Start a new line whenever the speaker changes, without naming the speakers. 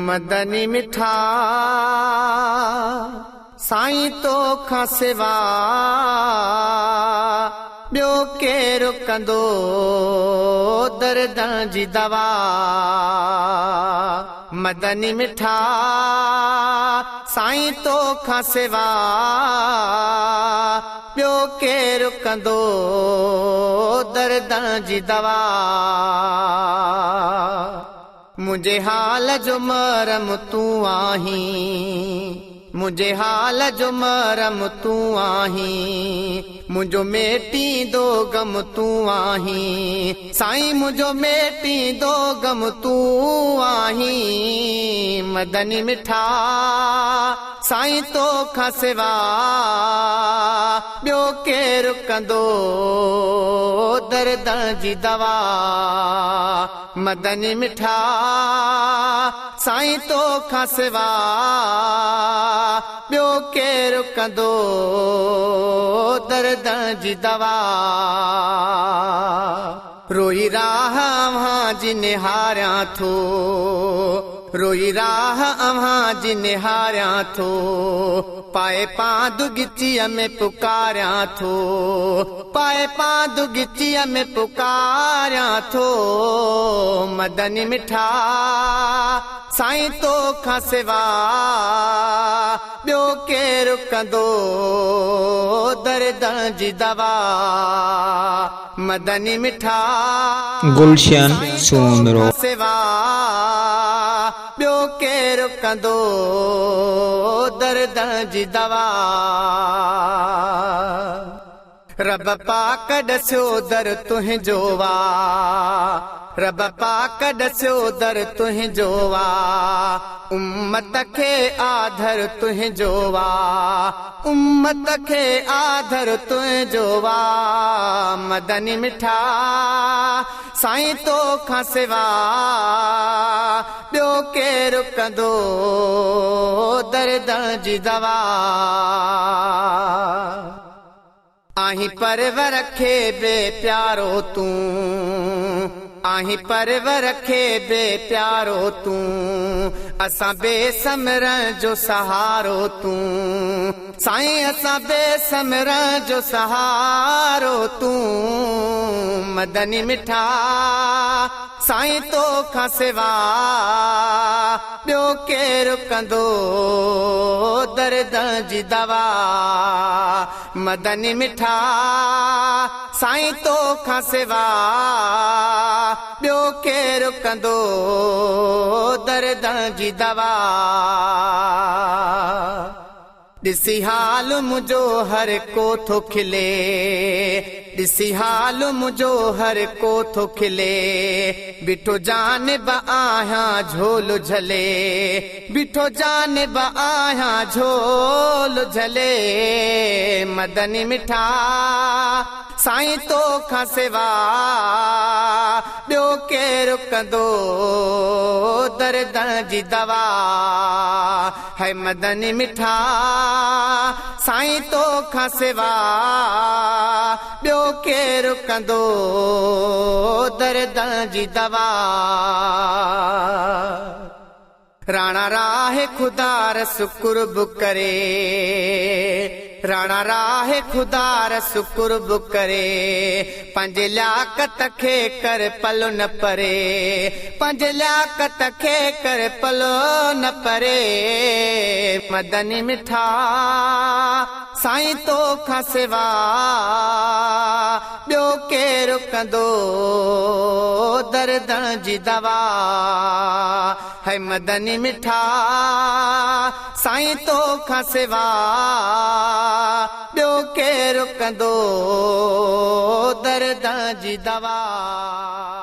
مدني مٺا سائين تو کان سوا ٻيو ڪير ڪندو دردن جي دوا مدني مٺا سائين تو کان سوا ٻيو ڪير ڪندو دردن جي دوا. منهنجي حال جو مرم تون آهين منهنجي حال جو مرم تون آهين منهنجو ميٽيندو غم تون آهين سائين منهنجو ميٽيندو غم تون آهين مدني مٺا سائين تو کان سوا ٻيو ڪير ڪندو دردن جي دوا مدني مٺا سائين تو کان سوا ٻيو ڪير ڪندو دردن جي دوا روئي راهه اوهان جي نهاريان ٿو روئي راهه اوهان جي نهاريان ٿو پائي پاند ڳچيء ۾ پڪاريان ٿو پائي پاند ڳچيء ۾ پڪاريان ٿو مدني مٺا سائين تو کان سوا ٻيو ڪير ڪندو دردن جي دوا مدني مٺا
گلشن
سائين تو
سومرو.
کان سوا ٻيو ڪير ڪندو دردن جي دوا. رب پاڪ ڏسيو در تنهنجو آ رب پاڪ ڏسيو در تنهنجو آ امت کي آڌر تنهنجو آ امت کي آڌر تنهنجو آ مدني مٺا سائين تو کان سوا ٻيو ڪير ڪندو دردن جي دوا. آهين پرور کي بي پيارو تون آهين پرور کي بي پيارو تون اسان بي سمرن جو سهارو تون سائين اسان بي سمرن جو سهارو تون مدني مٺا سائين تو کان سوا ٻيو ڪير ڪندو دردن جي دوا مدني مٺا سائين تو کان سوا ٻيو ڪير ڪندو دردن جي دوا ڏسي حال منهنجو هر ڪو ٿو کلي ڏسي حال منهنجو هر ڪو ٿو کلي بيٺو جانب آهيان جهول جهلي بيٺو جانب آهيان جهول جهلي مدني مٺا سائين تو کان سوا ٻيو ڪير ڪندو دردن جي دوا هي مدني مٺا سائين تو کان سوا ٻيو ڪير ڪندو دردن جي دوا. راڻا راهه خدا رس قرب ڪري راڻا راهه خدا رس قرب ڪري پنهنجي لياقت کي ڪر پلو نه پري پنهنجي لياقت کي ڪر پلو نه پري مدني مٺا سائين تو کان سوا ٻيو ڪير ڪندو دردن جي دوا هي مدني مٺا سائين تو کان سوا ٻيو ڪير ڪندو دردن جي دوا.